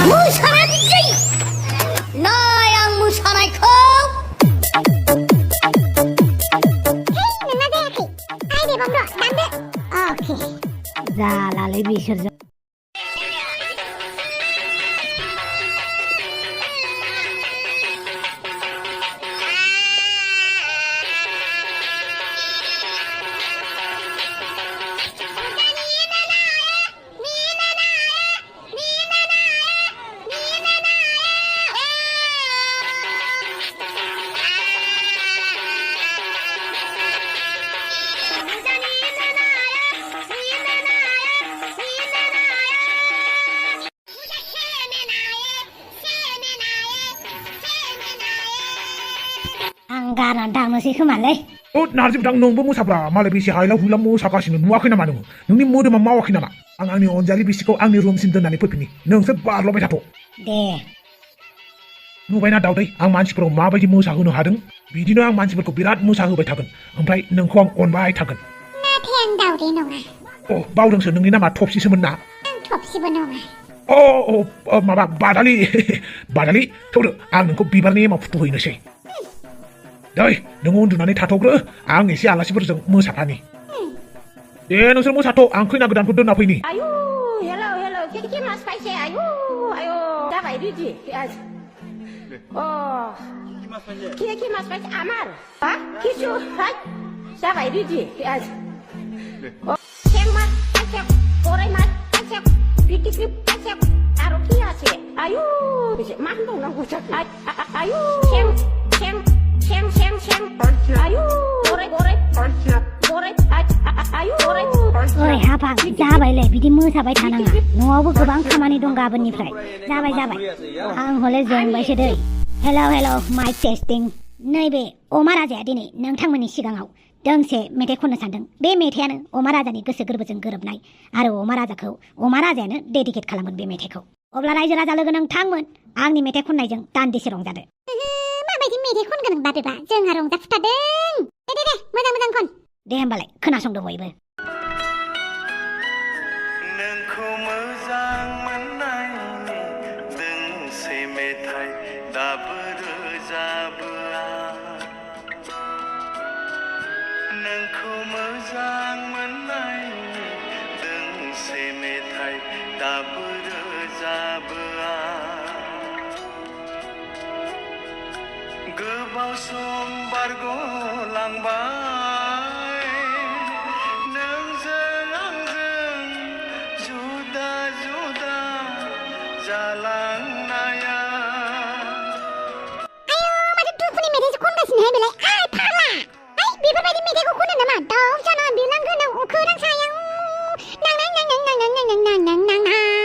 मोसानायसै नाय आं मोसानायखौ नोंना जायाखै आइ दे बामब्र दामदो अके जालालै बिसोरजों गारनानै थांनोसै खोमालै नारजि बुदां नोंबो मोसाब्रा मालाय बेसे हायला हुइला मोसागासिनो नुवाखै नामा नोङो नोंनि मोदोमा मावाखै नामा आं आंनि अनजालि बिसिखौ आंनि रुमसिम दोननानै फैफिनि नोंसोर बारल'बाय थाथ' दे नुबायना दावदै आं मानसिफोराव माबायदि मोसाहोनो हादों बिदिनो आं मानसिफोरखौ बिराद मोसाहोबाय थागोन ओमफ्राय नोंखौ आं अनबाय थागोन नाथाय आं दावदै नङा बावदोंसो नोंनि नामा थफसिसोमोन ना आं थफसिबो नङा माबा बादालि थौदो आं नोंखौ बिबारनि एमाव फुथुहैनोसै दै नों उन्दुनानै थाथ'ग्रो आं एसे आलासिफोरजों मोसाफानि दे नोंसोर मोसाथ' आं खैना गोदानखौ दोनना फैनि आयु हेलौ खिरखि मास फायसे आयु जाबाय रेडि खिरखि मास फायसे आमार কিছু जाबाय रेडि সেং মাছ ফাইছে গরৈ মাছ ফাইছে পিটিক্রি ফাইছে আরো কি আছে আয়ু মা होनबावनांगौ जाखो आयु सें आयु गरै आयु ओइ हाफां जाबायलै बिदि मोसाबाय थानाङा न'आवबो गोबां खामानि दं गाबोननिफ्राय जाबाय आं हले जोंबायसो दै हेलौ माइक टेस्टिं नैबे अमा राजाया दिनै नोंथांमोननि सिगाङाव दोंसे मेथाइ खननो सानदों बे मेथाइयानो अमा राजानि गोसो गोरबोजों गोरोबनाय आरो अमा राजायानो डेडिकेट खालामगोन बे मेथाइखौ अब्ला रायजो राजा लोगो नोंथांमोन आंनि मेथाइ खननायजों दान्दिसे रंजादो माबायदि मेथाइ खनगोन बादोबा जोंहा रंजाफुथारदों दे मोजां खन दे होमबालाय खोनासंदो बयबो नोंखौ मोजां मोननायनि दोंसे मेथाइ दाबो रोजाबोआ नोंखौ मोजां मोननायनि दोंसे मेथाइ दाबो रोजाबोआ गोबाव सम बारग'लांबाय नोंजों आंजों जुदा जालांनाया माथो दुखुनि मेथाइसो खनगासिनोहाय बेलाय फाग्ला बेफोरबायदि मेथाइखौ खनो नामा दाउ जाना बिलांगोनाव अखोरां सायाव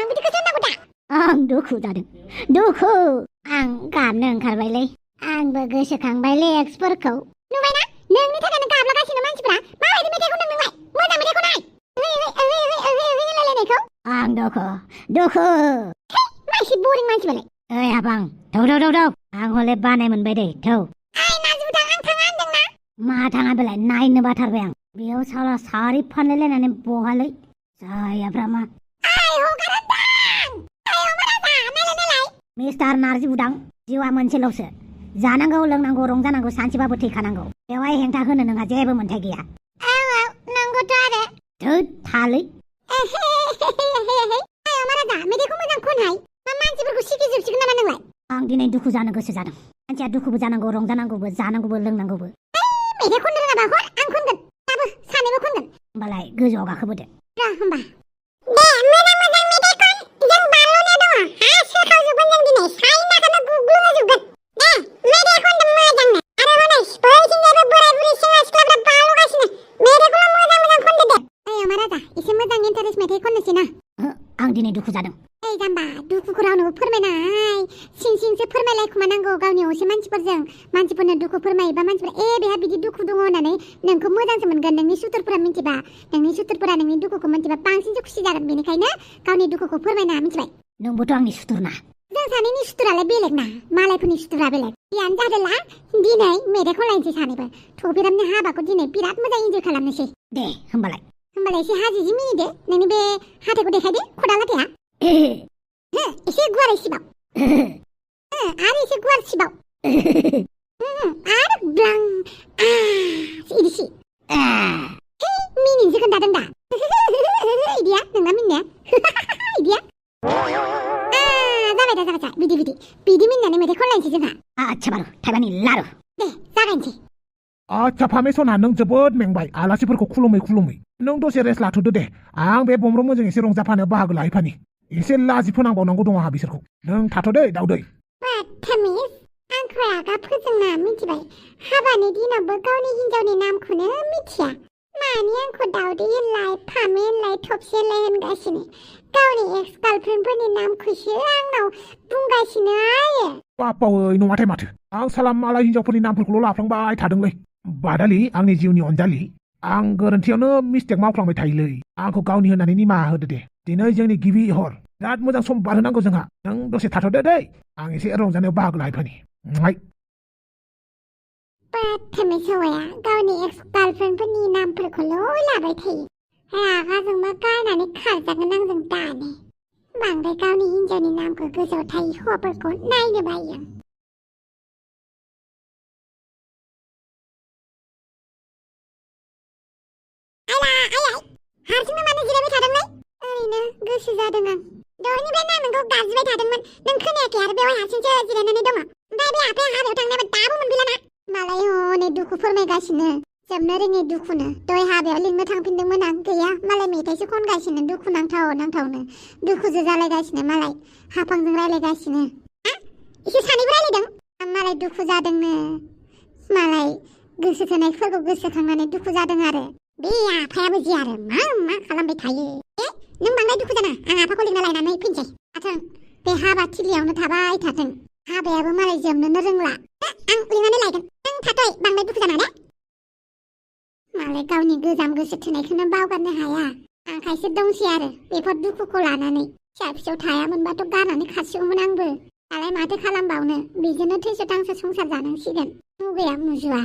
बिदिखौसो होननांगौ दा आं दुखु जादों आं गाबनो ओंखारबायलै आंबो गोसोखांबायलै एक्सफोरखौ नुबायना नोंनि थाखायनो गाबलागासिनो मानसिफ्रा माबायदि मेथाइ खनदों नोंलाय मोजां मेथाइखौ नाय रायलायनायखौ आं दुखु मानसि बरिं मानसि बालाय ओइ हाबां थौ आं हले बानाय मोनबाय दै थौ आइ नाजिबुदां आं थाङा होनदोंना मा थाङा बेलाय नायनो बाथारबाय आं बेयाव साला सारि फानलायलायनानै बहालै जायाफ्रा मा आइ हगारदां नायलाय मिस्टार नार्जिबुदां जिउआ मोनसेल'सो जानांगौ लोंनांगौ रंजानांगौ सानसेबाबो थैखानांगौ बेवहाय हेंथा होनो नोंहा जेबो मोन्थाय गैया नंगौथ' आरो धोद थालै अमा राजा मेथाइखौ मोजां खनहाय मा मानसिफोरखौ सिगिजोबसिगोन नामा नोंलाय आं दिनै दुखु जानो गोसो जादों मानसिया दुखुबो जानांगौ रंजानांगौबो जानांगौबो लोंनांगौबो मेथाइ खननो रोङाबा हर आं खनगोन दाबो सानैबो खनगोन होमबालाय गोजौआव गाखोबोदो होमबा दे मोजां मेथाइ खन जों बारल'नाया दङ हा सोखावजोबगोन जों दिनै साइनाखौनो गुग्लुंहोजोबगोन दे मेथाइ खनदो मोजांनो आरो हनै बैथिंजायबो बोराय बुरै सेंग्रा सिख्लाफ्रा बारल'गासिनो मेथाइखौल' मोजां खनदो दे ओइ अमा राजा एसे मोजां इन्टारेस्ट मेथाइ खननोसै ना आं दिनै दुखु जादों ओइ जाम्बा दुखुखौ रावनोबो फोरमायनाय सिंसो फोरमायलायखुमानांगौ गावनि असे मानसिफोरनो दुखु फोरमायोबा मानसिफोरा बेहा बिदि दुखु दङ होननानै नोंखौ मोजांसो मोनगोन नोंनि सुथुरफोरा मिथिबा नोंनि दुखुखौ मिथिबा बांसिनसो खुसि जागोन बेनिखायनो गावनि दुखुखौ फोरमायना मिथिबाय नोंबोथ' आंनि सुथुर ना जों सानैनि सुथुरालाय बेलेग ना मालायफोरनि सुथुरा बेलेग बेयानो जादोंला दिनै मेथाइ खनलायनोसै सानैबो थ'बिरामनि हाबाखौ दिनै बिराद मोजां इन्जय खालामनोसै दे होमबालाय एसे हाजिजि मिनिदो नोंनि बे हाथाइखौ देखायदो खदाल हाथाइया एसे गुवारै सिबाव आरो एसे गुवार सिबाव आरो ब्लां इदिसि मिनिनोसो खोन्थादों दा इदिया नोंना मिनिनाया इदिया जाबाय बिदि मिनिनानै मेथाइ खनलायनोसै जोंहा आच्छा बारु थाइबानि लारु दे जागायनोसै आच्छा फामेसना नों जोबोद मेंबाय आलासिफोरखौ खुलुमै नों दसे रेस्ट लाथ'दो दे आं बे बमब्रमोजों एसे रंजाफानायाव बाहागो लाहैफानि एसे लाजि फोनांबावनांगौ दं आंहा बिसोरखौ नों थाथ'दे दाउदै थामिस आंखौ रागा फोजोंना मिथिबाय हाबानि दिनावबो गावनि हिन्जावनि नामखौनो मिथिया मानि आंखौ दाउदै होनलाय फामे होनलाय थबसे होनलाय होनगासिनो गावनि एक्स गार्लफ्रेन्डफोरनि नामखौसो आंनाव बुंगासिनो आयो बापावै नङाथाय माथो आं साला मालाय हिन्जावफोरनि नामफोरखौल' लाफ्लांबाय थादोंलै बादालि आंनि जिउनि अनजालि आं गोरोन्थियावनो मिस्टेक मावफ्लांबाय थायोलै आंखौ गावनि होननानै निमाहा होदो दे दिनै जोंनि गिबि हर बिराद मोजां सम बारहोनांगौ जोंहा नों दसे थाथ'दो दै आं एसे रंजानायाव बाहागो लाहैफानि थामिस हौवाया गावनि एक्स गार्लफ्रेन्डफोरनि नामफोरखौल' लाबाय थायो रागाजोंबा गारनानै खारजागोन आंजों दानो बांद्राय गावनि हिन्जावनि नामखौ गोसोआव थायो हौवाफोरखौ नायनो बायो हारसिंनो मानो जिरायबाय थादोंलै ओरैनो गोसो जादों आं दहायनिफ्रायनो आं नोंखौ गाबज्रिबाय थादोंमोन नों खोनायाखै आरो बेवहाय हारसिंसो जिरायनानै दङ ओमफ्राय बे आफाया हाबायाव थांनायाबो दाबो मोनफैलाना मालाय हनै दुखु फोरमायगासिनो जोबनो रोङै दुखुनो दहाय हाबायाव लिंनो थांफिनदोंमोन आं गैया मालाय मेथाइसो खनगासिनो दुखु नांथावनो दुखुसो जालायगासिनो मालाय हाफांजों रायलायगासिनो एसे सानैबो रायलायदों मालाय दुखु जादोंनो मालाय गोसो थोनायफोरखौ गोसोखांनानै दुखु जादों आरो बे आफायाबो जि आरो मा खालामबाय थायो नों बांद्राय दुखु जाना आं आफाखौ लिंना लायनानै फैनोसै थाथों बे हाबा थिलियावनो थाबाय थाथों हाबायाबो मालाय जोबनोनो रोंला आं लिंनानै लायगोन नों थाथ'य बांद्राय दुखु जाना दे मालाय गावनि गोजाम गोसो थोनायखौनो बावगारनो हाया आंखायसो दंसै आरो बेफोर दुखुखौ लानानै फिसा थायामोनबाथ' गारनानै खारसिगौमोन आंबो दालाय माथो खालामबावनो बेजोंनो थैस' थांस' संसार जानांसिगोन मुगैया मुजुवा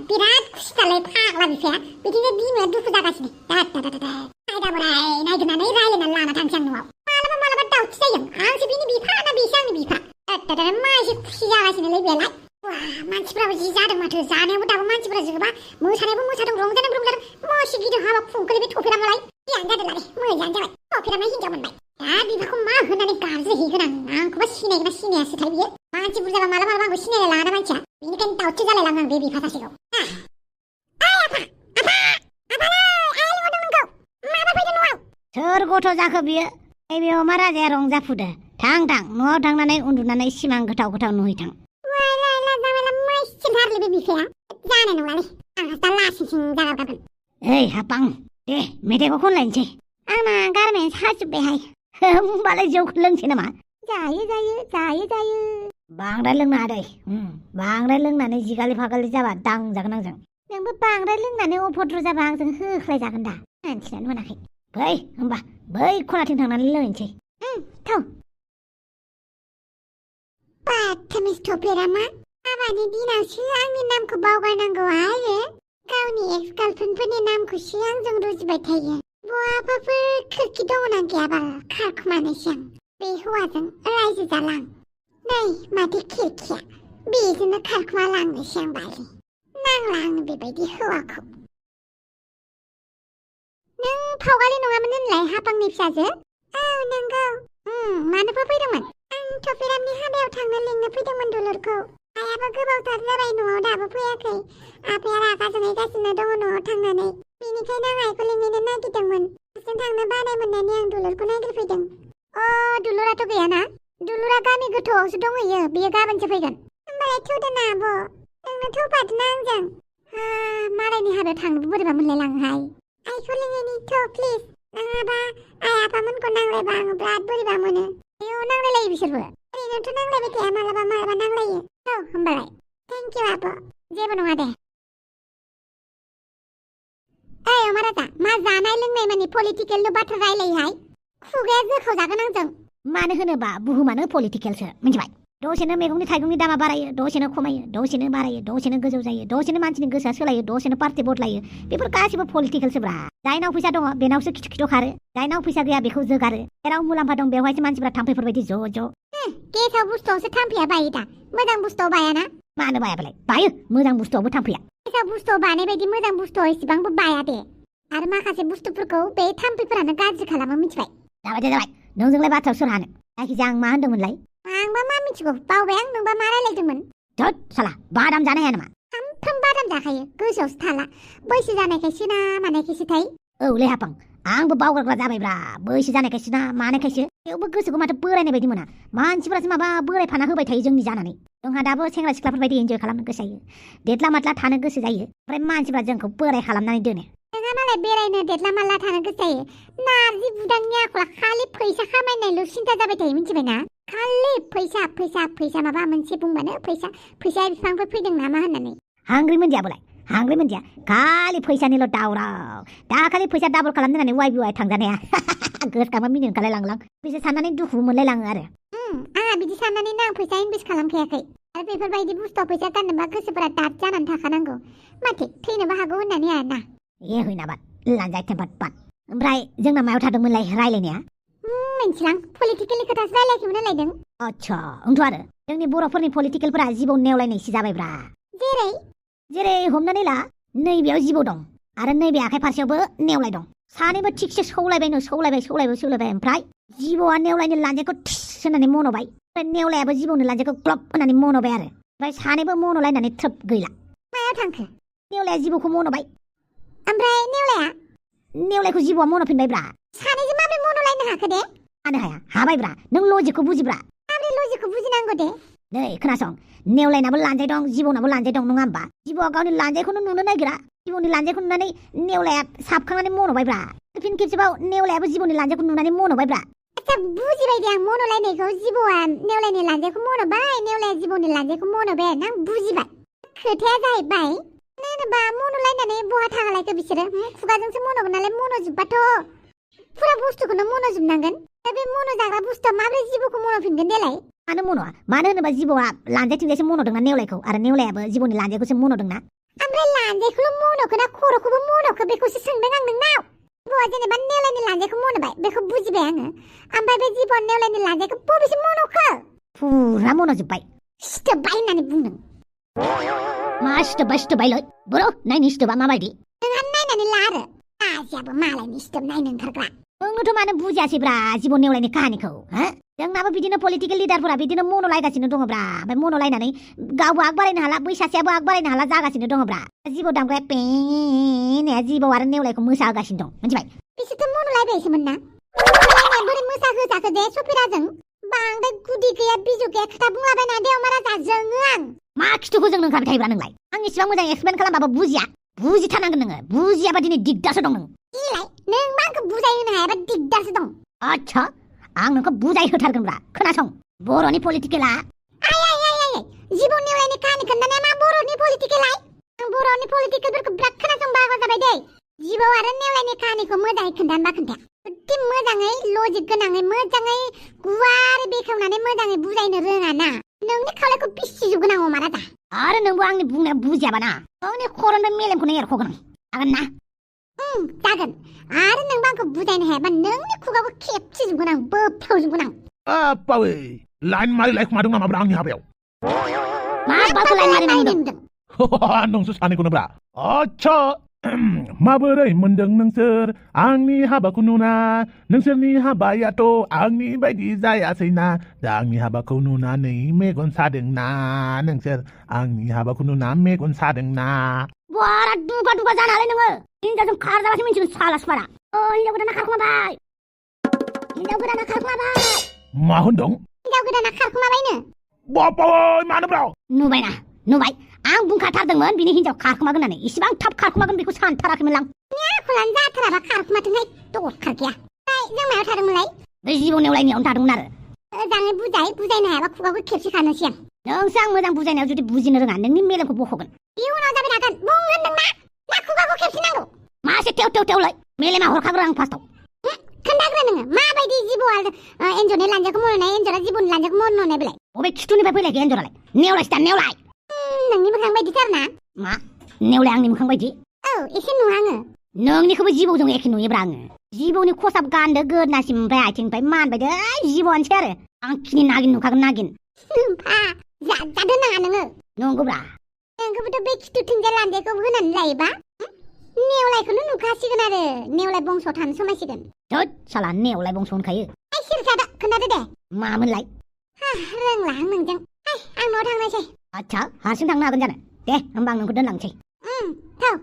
बिराद खुसिथारलै फाग्ला बिफाया बिदिनो बिमाया दुखु जागासिनो आयदा बोराय नायगिरनानै रायलायनानै लाना थांसै आं न'आव मालाबा दावथि जायो आंसो बिनि बिफा ना बेसो आंनि बिफा मा एसे खुसि जागासिनोलै बेलाय मानसिफ्राबो जि जादों माथो जानायावबो दाबो मानसिफ्रा जोबा मोसानायावबो मोसादों रंजादों मासे गिदिर हाबा खुंखोलै बे थफेरा मालाय गियानो जादोंलाय मोजाङानो जाबाय थफेरा मा हिनजाव मोनबाय दा बिफाखौ मा होनानै गाबज्रिहैगोन आं आंखौबा सिनायगोन ना सिनायासोथाय बियो मानसि बुरजाबा मालाबा आंखौ सिनायलाय लाङा मानसिया बेनिखायनो दावथि जालायलाङो आं बे बिफा सासेखौ सोर गथ' जाखो बियो नैबे अमा राजाया रंजाफुदो थां न'आव थांनानै उन्दुनानै सिमां गोथाव नुहैथां माइसिनथारलै बे बिफाया जानाय नङालै आंहा दा लासिंसिं जागारगारगोन ओइ हापां दे मेथाइखौ खनलायनोसै आंना गारमाया साजोब्बायहाय होमबालाय जौखौ लोंसै नामा जायो बांद्राय लोंनो हादै बांद्राय लोंनानै जिगालि फागालि जाबा दांजागोन आंजों नोंबो बांद्राय लोंनानै अभद्र जाबा आंजों होख्लायजागोन दा मानसियानो मोनाखै फै होमबा बै खनाथिं थांनानै लोंहैनोसै थाव बाथमिस थफेरा मा हाबानि दिनावसो आंनि नामखौ बावगारनांगौ आरो गावनि एक्स गार्लफ्रेन्डफोरनि नामखौसो आंजों रुजुबाय थायो बहाबाफोर खोरखि दङना गैयाबा खारखुमानोसै आं बे हौवाजों रायजो जालां नै माथो खिरखिया बेजोंनो खारखुमा लांनोसै आं बालि नांला आंनो बेबायदि हौवाखौ नों फावगालि नङामोन होनलाय हापांनि फिसाजो नंगौ मानोबा फैदोंमोन आं थफिरामनि हाबायाव थांनो लिंनो फैदोंमोन दुलुरखौ आइयाबो गोबावथार जाबाय न'आव दाबो फैयाखै आफाया रागा जोंगासिनो दङ न'आव थांनानै बेनिखायनो आं आइखौ लिंहैनो नागिरदोंमोन हारसिं थांनो बानाय मोननानै आं दुलुरखौ नागिरफैदों दुलुराथ' गैयाना दुलुरा गामि गोथौआवसो दंहैयो बियो गाबोनसो फैगोन होमबालाय थौदो ना आब' नोंनो थौफादोना आंजों मालायनि हाबायाव थांनोबो बोरैबा मोनलायलाङोहाय आइखौ लिंहैनि थ' प्लिज नङाबा आइ आफामोनखौ नांलायबा आङो बिराद बोरैबा मोनो बेयाव नांलायलायो बिसोरबो ओरैनोथ' नांलायबाय थाया मालाबा नांलायो होमबालाय थेंक इउ आब' जेबो नङा दे अमा राजा मा जानाय लोंनाय माने पलिटिकेलल' बाथ्रा रायलायोहाय खुगाया जोखावजागोन आंजों मानो होनोबा बुहुमानो पलिटिकेलसो मिथिबाय दसेनो मैगंनि थाइगंनि दामा बारायो दसेनो खमायो दसेनो बारायो दसेनो गोजौ जायो दसेनो मानसिनि गोसोआ सोलायो दसेनो पार्टि बदलायो बेफोर गासिबो पलिटिकेलसोब्रा जायनाव फैसा दङ बेनावसो खिथु खिथु खारो जायनाव फैसा गैया बेखौ जोगारो जेराव मुलाम्फा दं बेवहायसो मानसिफ्रा थाम्फैफोर बायदि ज' गेसाव बुस्थुआवसो थाम्फैया बायो दा मोजां बुस्थुआव बायाना मानो बायाबालाय बायो मोजां बुस्थुआवबो थाम्फैया गेसाव बुस्थुआव बानाय बायदि मोजां बुस्थुआव एसेबांबो बाया दे आरो माखासे बुस्थुफोरखौ बे थाम्फैफोरानो गाज्रि खालामो मिथिबाय जाबाय नोंजोंलाय बाथ्रायाव सोर हानो जायखिजाया आं मा होनदोंमोनलाय आंबा मा मिथिगौ बावबाय आं नोंबा मा रायलायदोंमोन धोद साला बादाम जानो हाया नामा सामफ्राम बादाम जाखायो गोसोआवसो थाला बैसो जानायखायसो ना मानायखायसोथाय औलै हाफां आंबो बावगारग्रा जाबायब्रा बैसो जानायखायसो ना मानायखायसो थेवबो गोसोखौ माथो बोरायनाय बायदि मोना मानसिफोरासो माबा बोरायफाना होबाय थायो जोंनि जानानै जोंहा दाबो सेंग्रा सिख्लाफोर बायदि एन्जय खालामनो गोसो जायो देदला मादला थानो गोसो जायो ओमफ्राय मानसिफ्रा जोंखौ बोराय खालामनानै दोनो नोंहा मालाय बेरायनो देदला मादला थानो गोसो जायो नारजि बुदांनि आखला खालि फैसा खामायनायल' सिन्था जाबाय थायो मिथिबायना खालि फैसा माबा मोनसे बुंबानो फैसाया बिफांफोर फैदों नामा होननानै हांग्रि मोनदिया खालि फैसानिल' दावराव दाखालि फैसा डाबल खालामनो होननानै वाइ बिवाइ थांजानाया गोसोखांबा मिनिनो ओंखारलायलांलां फैसा साननानै दुखु मोनलायलाङो आरो आंहा बिदि साननानैनो आं फैसा इनभेस्ट खालामखायाखै आरो बेफोरबायदि बुस्थुआव फैसा गारनोबा गोसोफोरा दाद जानानै थाखानांगौ माथो थैनोबो हागौ होननानै आरोना हैनाबाद लांजाय थेबाद ओमफ्राय जोंना मायाव थादोंमोनलाय रायलायनाया मिथिलां पलिटिकेलनि खोथासो रायलायखैमोन होनलायदों आच्छा ओंथ' आरो जोंनि बर'फोरनि पलिटिकेलफोरा जिबौ नेवलायनायसो जाबायब्रा जेरै हमनानै ला नैबेयाव जिबौ दं आरो नैबे आखाइ फारसेयावबो नेवलाय दं सानैबो थिगसे सौलायबाय ओमफ्राय जिबौआ नेवलायनि लान्जायखौ थिस होननानै मन'बाय ओमफ्राय नेवलायाबो जिबौनि लान्जायखौ ग्लब होननानै मन'बाय आरो ओमफ्राय सानैबो मन'लायनानै थ्रोब गैला मायाव थांखो नेवलाया जिबौखौ मन'बाय ओमफ्राय नेवलायखौ जिबौआ मन'फिनबायब्रा सानैजों माबोरै मन'लायनो हाखो दे हानो हाया हाबायब्रा नों लजिकखौ बुजिब्रा माबोरै लजिकखौ बुजिनांगौ दे नै खोनासं नेवलायनाबो लान्जाय दं जिबौनाबो लान्जाय दं नङा होमबा जिबौआ गावनि लान्जायखौनो नुनो नागिरा जिबौनि लान्जायखौ नुनानै नेवलाया साबखांनानै मन'बायब्रा फिन खेबसेबाव नेवलायाबो जिबौनि लान्जायखौ नुनानै मन'बायब्रा आच्छा बुजिबाय दे आं मन'लायनायखौ जिबौआ नेवलायनि लान्जायखौ मन'बाय नेवलाया जिबौनि लान्जायखौ मन'बाय आं बुजिबाय खोथाया जाहैबाय जेनेबा मन'लायनानै बहा थाङालायखो बिसोरो खुगाजोंसो मन'गोन नालाय मन'जोबबाथ' फुरा बुस्थुखौनो मन'जोबनांगोन दा बे मन'जाग्रा बुस्थुआ माबोरै जिबौखौ मन'फिनगोन देलाय मानो मन'आ मानो होनोबा जिबौआ लान्जायथिंजायसो मन'दोंना नेवलायखौ आरो नेवलायाबो जिबौनि लान्जायखौसो मन'दोंना ओमफ्राय लान्जायखौल' मन'खो ना खर'खौबो मन'खो बेखौसो सोंदों आं नोंनाव जिबौआ जेनेबा नेवलायनि लान्जायखौ मन'बाय बेखौ बुजिबाय आङो ओमफ्राय बे जिबौआ नेवलायनि लान्जायखौ बबेसो मन'खो फुरा मन'जोबबाय सिथोबबाय होननानै बुंदों मा सिथोबबायलै बर' नायनि सिथोबा माबायदि नोंहा नायनानै ला आरो आजियाबो मालायनि सिथोब नायनो ओंखारग्रा नोंनोथ' मानो बुजियासैब्रा जिबौ नेवलायनि काहानिखौ जोंनाबो बिदिनो पलिटिकेल लिडारफोरा बिदिनो मन'लायगासिनो दङब्रा ओमफ्राय मन'लायनानै गावबो आग बारायनो हाला बै सासेयाबो आग बारायनो हाला जागासिनो दङब्रा जिबौ दामग्राया पेनाया जिबौ आरो नेवलायखौ मोसाहोगासिनो दं मिथिबाय बिसोरथ' मन'लायबायसोमोन ना बोरै मोसाहोजाखो दे सफिराजों बांद्राय गुदि गैया बिजौ गैया खोथा बुंलाबायना दे अमा राजा जोङो आं मा खिथुखौ जों ओंखारबाय थायोब्रा नोंलाय आं इसिबां मोजां एक्सप्लेन खालामबाबो बुजिथारनांगोन नोङो बुजियाबा दिनै दिगदारसो दं नों नों मा आंखौ बुजायहोनो हायाबा दिगदारसो दं आच्छा आं नोंखौ बुजायहोथारगोनब्रा खोनासं बर'नि पलिटिकेला जिबौ नेवलायनि काहानि खोन्थानाया मा बर'नि पलिटिकेलाय आं बर'नि पलिटिकेलफोरखौ बिराद खोनासंनो बाग्रा जाबाय दे जिबौ आरो नेवलायनि काहानिखौ मोजाङै खोन्थानोबा खोन्थाया बिदि मोजाङै लजिक गोनाङै मोजाङै गुवारै बेखेवनानै मोजाङै बुजायनो रोङा ना नोंनि खावलायखौ बिसिजोबगोन आं अमा राजा आरो नोंबो आंनि बुंनाया बुजियाबा ना नोंनि खर'निफ्राय मेलेमखौनो एरख'गोन हागोन ना जागोन आरो नोंबो आंखौ बुजायनो हायाबा नोंनि खुगाखौ खेबसिजोबगोन आं बोफ्रावजोबगोन आं बावै लाइन मारि लायखुमादों नामाब्रा आंनि हाबायाव मा बाखौ लाइन मारि नायदों नोंसो सानैखौनो ब्रा आच्छा माबोरै मोनदों नोंसोर आंनि हाबाखौ नुना नोंसोरनि हाबायाथ' आंनि बायदि जायासैना आंनि हाबाखौ नुनानै मेगन सादोंना नोंसोर आंनि हाबाखौ नुना मेगन सादोंना बारा दुगा जानानै नोङो हिनजावजों खारजाबासो मिन्थिगोन साला सुपारा हिनजाव गोदाना खारखुमाबाय मा होनदों हिनजाव गोदाना खारखुमाबायनो बापाय मानोब्रा नुबाय आं बुंखाथारदोंमोन बिनि हिनजाव खारखुमागोन होननानै इसिबां थाब खारखुमागोन बेखौ सानथाराखैमोन आं आखलानो जाथाराबा खारखुमाथोंहाय दद खारखिया जों मायाव थादोंमोनलाय बै जिबौ नेवलायनियावनो थादोंमोन आरो मोजाङै बुजायनो हायाबा खुगाखौ खेबसे खानोसै आं नोंसो आं मोजां बुजायनायाव जुदि बुजिनो रोङा नोंनि मेलेमखौ बख'गोन इयुनाव जाबाय थागोन बुं होनदोंना ना खुगाखौ खेबसे नांगौ मासे तेवलाय मेलेमा हरखाग्रो आं फार्स्टआव खोन्थाग्रो नोङो माबायदि जिबौआ एन्जरनि लान्जाखौ मन'नाय एन्जरा जिबौनि लान्जाखौ मन'नाय बेलाय बबे खिथुनिफ्राय फैलायखै एन्जरालाय नेवलायसो दा नेवलाय नोंनि मोखां बायदिथार ना मा नेवलाय आंनि मोखां बायदि औ एसे नुवा आङो नोंनिखौबो जिबौजों एखे नुयोब्रा आङो जिबौनि खसाब गान्दो गोदनासिम ओमफ्राय आथिंनिफ्राय मानबायदो जिबौआनोसै आरो आं खिनि नागिन नुखागोन नागिन जादो नाङा नोङो नंगौब्रा नोंखौबोथ' बे खिथुथिंजाय लान्जायखौ होनानै लायोबा नेवलायखौनो नुखासिगोन आरो नेवलाय बंस' थानो समायसिगोन धोद साला नेवलाय बंस' होनखायो सिरि थादो खोन्थादो दे मामोनलाय रोंला आं नोंजों आं न'आव थांनोसै आच्छा हारसिं थांनो हागोन जानो दे होमबा आं नोंखौ दोनलांसै थाव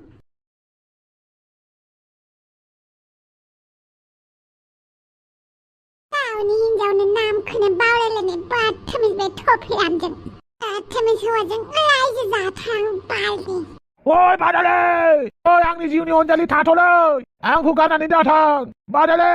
गावनि हिनजावनि नामखौनो बावलायलायनाय बाथमिस बे थफ्लियामजों बाथमिस हौवाजों रायजो जाथांबायलै ओइ बादालि ओइ आंनि जिउनि अनजालि थाथ'लै आंखौ गारनानै दाथां बादालि